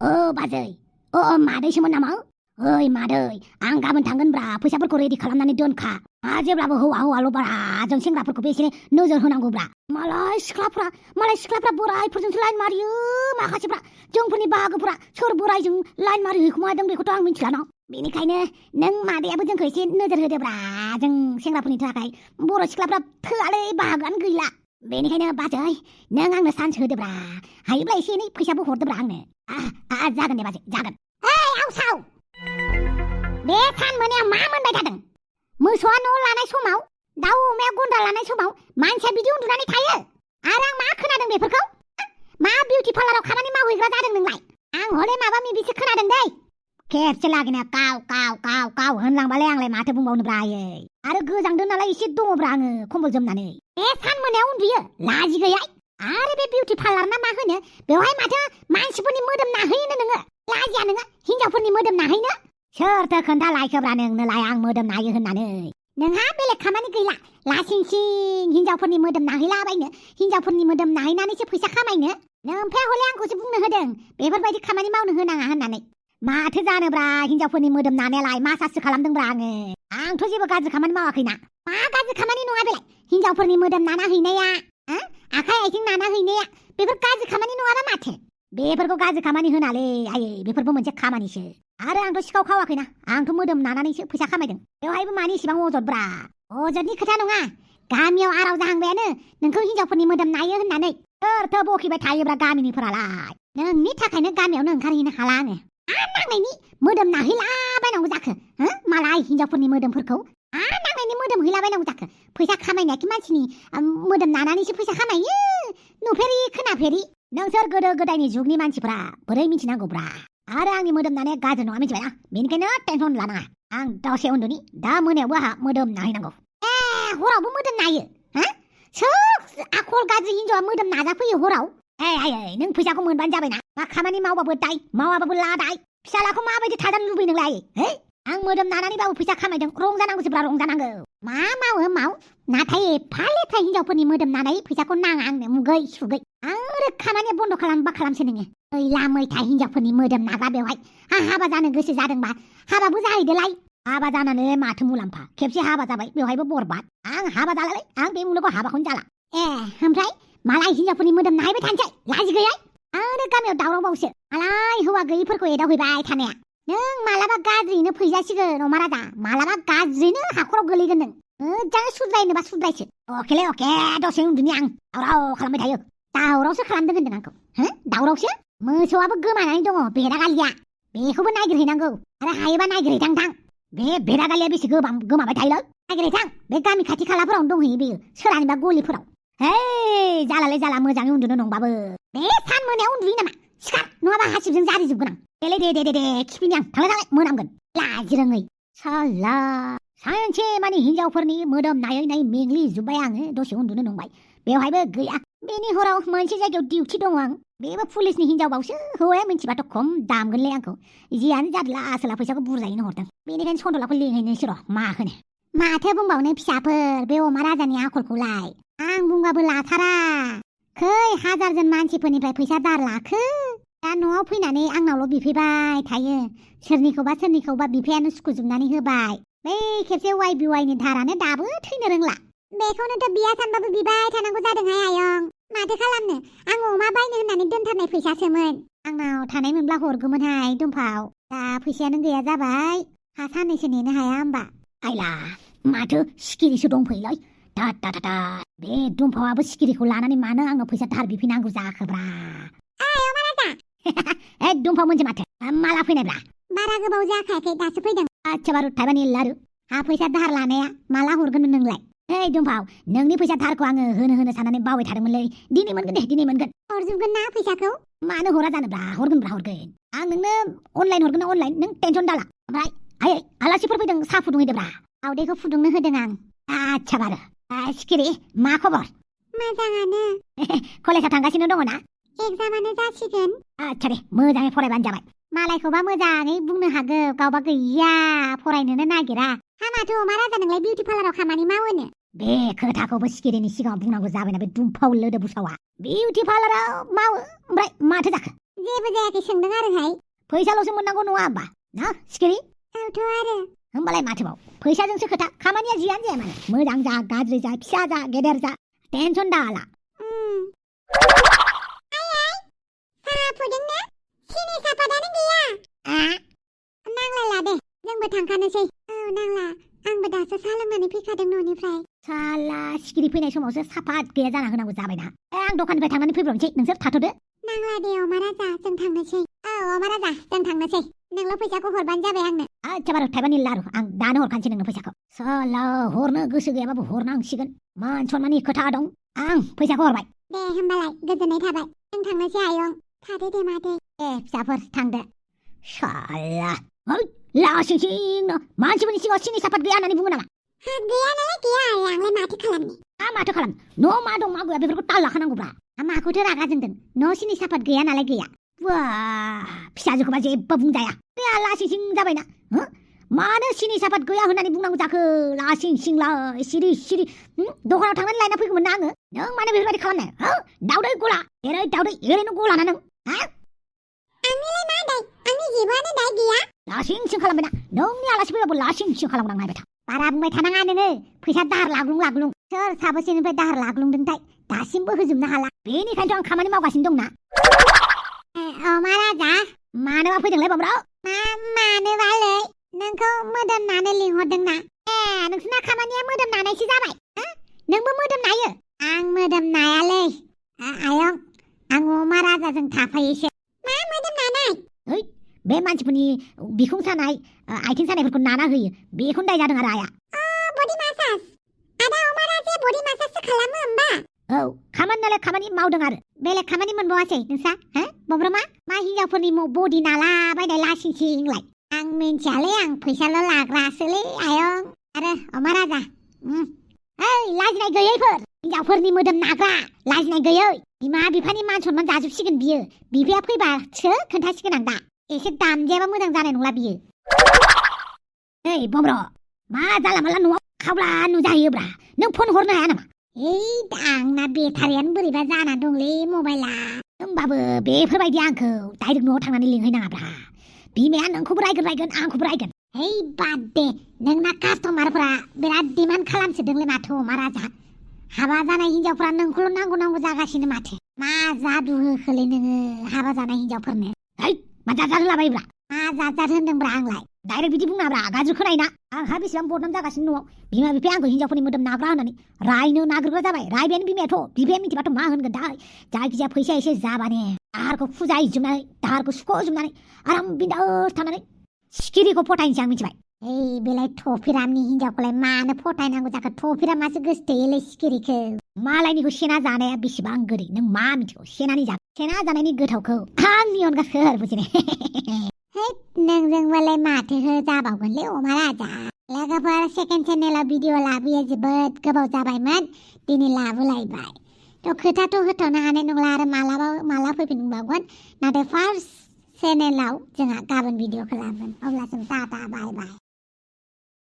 बाजै मादैसोमोन नामा? ओइ मादै आं गाबोन थांगोनब्रा फैसाफोरखौ रेडि खालामनानै दोनखा जेब्लाबो हौवा-हौवाल'ब्रा जों सेंग्राफोरखौबो एसे नोजोर होनांगौब्रा मालाय सिख्लाफ्रा बोरायफोरजोंसो लाइन मारियो माखासेफ्रा जोंफोरनि बाहागोफ्रा सोर बोरायजों लाइन मारिहैखुमादों बेखौथ' आं मिथिला ना बेनिखायनो नों मादैयाबो जोंखौ एसे नोजोर होदोब्रा जों सेंग्राफोरनि थाखाय बर' सिख्लाफ्रा थोआलै बाहागोआनो गैला बेनिखायनो बाजै नों आंनो चान्स होदोब्रा हायोब्ला एसे एनै फैसाबो हरदोब्रा आंनो जागोन दे बाजै जागोन आवसाव बे सान मोनायाव मा मोनबाय थादों मोसौआ न' लानाय समाव दाउ अमाया गन्द्रा लानाय समाव मानसिया बिदि उन्दुनानै थायो आरो आं मा खोनादों बेफोरखौ मा बिउटि पार्लाराव खामानि मावहैग्रा जादों नोंलाय आं हले माबा मिबिसो खोनादों दै खेबसे लागैनो काव होनलांबालाय आंलाय माथो बुंबावनोब्रा आयै आरो गोजांदों नालाय एसे दङब्रा आङो कम्बल जोमनानै बे सान मोनायाव उन्दुयो लाजि गैया आरो बे बिउटि पार्लार ना मा होनो बेवहाय माथो मानसिफोरनि मोदोम नाहैनो नोङो लाजिया नोङो हिनजावफोरनि मोदोम नाहैनो सोरथो खोन्थालायखोब्रा नोंनोलाय आं मोदोम नायो होननानै नोंहा बेलेग खामानि गैला लासिं सिं हिनजावफोरनि मोदोम नाहैलाबायनो हिनजावफोरनि मोदोम नाहैनानैसो फैसा खामायनो नोमफाया हले आंखौसो बुंनो होदों बेफोरबायदि खामानि मावनो होनाङा होननानै माथो जानोब्रा हिनजावफोरनि मोदोम नानायालाय मासासो खालामदोंब्रा आंथ' जेबो गाज्रि खामानि मावाखैना मा गाज्रि खामानि नङा बेलाय हिनजावफोरनि मोदोम नाना हैनाया आखाइ आथिं नाना हैनाया बेफोर गाज्रि खामानि नङाना माथो बेफोरखौ गाज्रि खामानि होनालै आयै बेफोरबो मोनसे खामानिसो आरो आंथ' सिखाव खावाखैना आंथ' मोदोम नानानैसो फैसा खामायदों बेवहायबो मानि इसेबां अजदब्रा अजदनि खोथा नङा गामियाव आराव जाहांबायानो नोंखौ हिनजावफोरनि मोदोम नायो होननानै सोरथो बखिबाय थायोब्रा गामिनिफोरालाय नोंनि थाखायनो गामियावनो ओंखारहैनो हाला आङो नांनायनि मोदोम नाहैलाबायनांगौ जाखो मालाय हिनजावफोरनि मोदोमफोरखौ नांनायनि मोदोम हैलाबायनांगौ जाखो फैसा खामायनायाखि मानसिनि मोदोम नानानैसो फैसा खामायो नुफेरि खोनाफेरि नोंसोर गोदो गोदायनि जुगनि मानसिफ्रा बोरै मिथिनांगौब्रा आरो आंनि मोदोम नानाया गाज्रि नङा मिथिबायना बेनिखायनो टेनसन लानाङा आं दसे उन्दुनि दा मोनायावबो आहा मोदोम नाहैनांगौ हरावबो मोदोम नायो सोर आखल गाज्रि हिनजावा मोदोम नाजाफैयो हराव आयै नों फैसाखौ मोनबानो जाबायना मा खामानि मावबाबो दाय मावाबाबो लादाय फिसालाखौ माबायदि थाजानो लुबैयो नोंलाय आं मोदोम नानानैबाबो फैसा खामायदों रंजानांगौसोब्रा रंजानांगौ मा मावो माव नाथाय एफा लेथ्रा हिनजावफोरनि मोदोम नानाय फैसाखौ नाङा आंनो मुगै सुगै आरो खामानिया बन्द' खालामबा खालामसै नोङो ओइला मैथा हिनजावफोरनि मोदोम नागा बेवहाय हाबा जानो गोसो जादोंबा हाबाबो जाहैदोलाय हाबा जानानै माथो मुलाम्फा खेबसे हाबा जाबाय बेवहायबो बरबाद आं हाबा जालालै आं बे मुलुगाव हाबाखौनो जाला ओमफ्राय मालाय हिनजावफोरनि मोदोम नाहैबाय थानोसै लाजि गैया आरो गामियाव दावरावबावसो मालाय हौवा गैयिफोरखौ एदावहैबाय थानाया नों मालाबा गाज्रियैनो फैजासिगोन अमा राजा मालाबा गाज्रियैनो हाखराव गोलैगोन नों मोजाङै सुद्रायनोबा सुद्रायसो अके दसे उन्दुनि आं दावराव खालामबाय थायो दावरावसो खालामदों होनदों आंखौ दावरावसो मोसौआबो गोमानानै दङ बेरागालिया बेखौबो नागिरहैनांगौ आरो हायोबा नागिरहैथां बे बेरागालिया बेसे गोमाबाय थायोलै नागिरहैथां बे गामि खाथि खालाफोरावनो दंहैयो बेयो सोरहानिबा गलिफोराव जालालै जाला मोजाङै उन्दुनो नंबाबो बे सान मोनायाव उन्दुयो नामा सिखार नङाबा हासिबजों जारिजोबगोन आं दे खिफिनि आं थांलाय मोनामगोन लाजि रोङै साला सानसे माने हिनजावफोरनि मोदोम नायै मेंग्लिजोब्बाय आङो दसे उन्दुनो नंबाय बेवहायबो गैया बेनि हराव मोनसे जायगायाव डिउटि दङ आं बेबो पुलिसनि हिनजावबावसो हौवाया मिथिबाथ' खम दामगोनलै आंखौ जियानो जादोला आसोला फैसाखौ बुरजायैनो हरदों बेनिखायनो सन्दलाखौ लिंहैनोसै र' मा होनो माथो बुंबावनो फिसाफोर बे अमा राजानि आखलखौलाय आं बुंबाबो लाथारा खै हाजारजन मानसिफोरनिफ्राय फैसा दार लाखो दा न'आव फैनानै आंनावल' बिफैबाय थायो सोरनिखौबा बिफायानो सुखुजोबनानै होबाय बै खेबसे वाइ बिवाइनि धारानो दाबो थैनो रोंला बेखौनोथ' बिया सानबाबो बिबाय थानांगौ जादोंहाय आयं माथो खालामनो आं अमा बायनो होननानै दोनथारनाय फैसासोमोन आंनाव थानाय मोनब्ला हरगौमोनहाय दुमफाव दा फैसायानो गैया जाबाय हा साननैसो नेनो हाया होमबा आइला माथो सिखिरिसो दंफैयोलै दा बे दुमफावाबो सिखिरिखौ लानानै मानो आंनो फैसा धार बिफैनांगौ जाखोब्रा दुमफाव मोनसे माथो माला फैनायब्रा बारा गोबाव जाखायाखै दासो फैदों आच्छा बारु थाइबानि लारु हा फैसा धार लानाया माला हरगोन नोंलाय दुमफाव नोंनि फैसा धारखौ आङो होनो साननानै बावबाय थादोंमोनलै दिनै मोनगोन हरजोबगोन ना फैसाखौ मानो हरा जानोब्रा हरगोन आं नोंनो अनलाइन नों टेनसन दाला ओमफ्राय आयै आलासिफोर फैदों साहा फुदुंहैदोब्रा दावदैखौ फुदुंनो होदों आं आच्छा बारु सिखिरि मा खबर मोजाङानो कलेजाव थांगासिनो दङ ना एगजामानो जासिगोन आच्छा दे मोजाङै फरायबानो जाबाय मालायखौबा मोजाङै बुंनो हागौ गावबा गैया फरायनोनो नागिरा हामाथ' अमा राजा नोंलाय बिउटि पार्लाराव खामानि मावोनो बे खोथाखौबो सिखिरिनि सिगाङाव बुंनांगौ जाबायना बे दुमफाव लोदो बुसावा बिउटि पार्लाराव मावो ओमफ्राय माथो जाखो जेबो जायाखै सोंदों आरोहाय फैसाल'सो मोननांगौ नङा होमबा ना सिखिरि औथ' आरो होमबालाय माथोबाव फैसाजोंसो खोथा खामानिया जियानो जाया मानो मोजां जा गाज्रि जा फिसा जा गेदेर जा टेनसन दाला साहा फुदोंना सिनि सापातानो गैया नांलायला दे जोंबो थांखानोसै औ नांला आंबो दासो साहा लोंनानै फैखादों न'निफ्राय साला सिखिरि फैनाय समावसो साफात गैया जाना होनांगौ जाबायना आं दखाननिफ्राय थांनानै फैब्रबनोसै नोंसोर थाथ'दो नांला दे अमा राजा जों थांनोसै औ अमा राजा जों थांनोसै नोंल' फैसाखौ हरबानो जाबाय आंनो आच्छा बार' थाइबानि लारु आं दानो हरखानोसै नोंनो फैसाखौ साला हरनो गोसो गैयाबाबो हरनांसिगोन मान सनमाननि खोथा दं आं फैसाखौ हरबाय दे होमबालाय गोजोननाय थाबाय जों थांनोसै आयं थादो दे मादै फिसाफोर थांदो साला लासिंसिंनो मानसिफोरनि सिगाङाव सिनि सापात गैया होननानै बुङो नामा गैया नालाय गैया आंलाय माथो खालामनो माथो खालाम न' मा दं मा गैया बेफोरखौ ताल लाखानांगौब्रा माखौथो रागा जोंदों न' सिनि सापात गैया नालाय गैया बा फिसाजोखौबा जेबो बुंजाया बे लासिंसिं जाबायना मानो सिनि सापात गैया होननानै बुंनांगौ जाखो लासिंसिंलाय सिरि सिरि दखानाव थांनानै लायना फैगौमोन ना आङो नों मानो बेफोरबायदि खालामनाय दाउदै गला एरै दाउदै एरैनो गलाना नों आंनिलाय मा दाय आंनि जेबोआनो दाय गैया लासिंसिं खालामबायना नोंनि आलासि फैबाबो लासिंसिं खालामनांगौ नायबाय था बारा बुंबाय थानाङा नोङो फैसा दाहार लाग्लुं सोर साबेसेनिफ्राय दाहार लाग्लुंदोंथाय दासिमबो होजोबनो हाला बेनिखायनोथ' आं खामानि मावगासिनो दंना अमा राजा मानोबा फैदोंलाय बाब्राव मानोबालै नोंखौ मोदोम नानो लिंहरदोंना नोंसोरना खामानिया मोदोम नानायसो जाबाय नोंबो मोदोम नायो आं मोदोम नायालै आयं आं अमा राजाजों थाफायोसो मा मोदोम नानाय बे मानसिफोरनि बिखुं सानाय आथिं सानायफोरखौ नाना होयो बेखौनो दाय जादों आरो आया बडि मासाज आदा अमा राजाया बडि मासाजसो खालामो होमबा औ खामानि नालाय खामानि मावदों आरो बेलेग खामानि मोनबावासै नोंसा बब्रमा मा हिनजावफोरनि बडि नाला बायनाय लासिंसिंलाय आं मिन्थियालै आं फैसाल' लाग्रासोलै आयं आरो अमा राजा लाजिनाय गैयैफोर हिनजावफोरनि मोदोम नाग्रा लाजिनाय गैयै बिमा बिफानि मान सनमान जाजोबसिगोन बियो बिफाया फैबासो खोन्थासिगोन आं दा एसे दामजायाबा मोजां जानाय नंला बियो बब्र मा जाला माला न'आव खावला नुजाहैयोब्रा नों फन हरनो हाया नामा आंना बेटारियानो बोरैबा जाना दंलै मबाइला होमबाबो बेफोरबायदि आंखौ डाइरेक्ट न'आव थांनानै लिंहैनाङाब्रा बिमाया नोंखौबो रायगोन आंखौबो रायगोन बाद दे नोंना कास्टमारफोरा बिराद डिमान्ड खालामसोदोंलै माथो अमा राजा हाबा जानाय हिनजावफोरा नोंखौल' नांगौ जागासिनो माथो मा जादु होखोलै नोङो हाबा जानाय हिनजावफोरनो मा जाजार होलाबायब्रा मा जाजार होनदोंब्रा आंलाय डाइरेक्ट बिदि बुङाब्रा गाज्रि खोनायोना आंहा बेसेबां बदनाम जागासिनो न'आव बिमा बिफाया आंखौ हिनजावफोरनि मोदोम नाग्रा होननानै रायनो नागिरग्रा जाबाय रायबायानो बिमाया मिथिबाथ' मा होनगोन दा जायखिजाया फैसा एसे जाबाने दाहारखौ फुजायजोबनानै दाहारखौ सुख'जोबनानै आराम बिन्दास थानानै सिखिरिखौ फटायनोसै आं मिथिबाय बेलाय थफिरामनि हिनजावखौलाय मानो फटायनांगौ जाखो थफिरामासो गोसथोयोलै सिखिरिखौ मालायनिखौ सेना जानाया बेसेबां गोदै नों मा मिथिगौ सेना जानायनि गोथावखौ आंनि अनगा सोर बुजिनो नोंजोंबालाय माथो जाबावगोनलै अमा राजा लोगोफोर सेकेन्ड चेनेलाव भिडिअ लाबोयो जोबोद गोबाव जाबायमोन दिनै लाबोलायबाय थ' खोथाथ' होथ'नो हानाय नंला आरो माला फैफिनबावगोन नाथाय फार्स्ट चेनेलाव जोंहा गाबोन भिडिअखौ लागोन अब्ला जों टाटा बाय बाय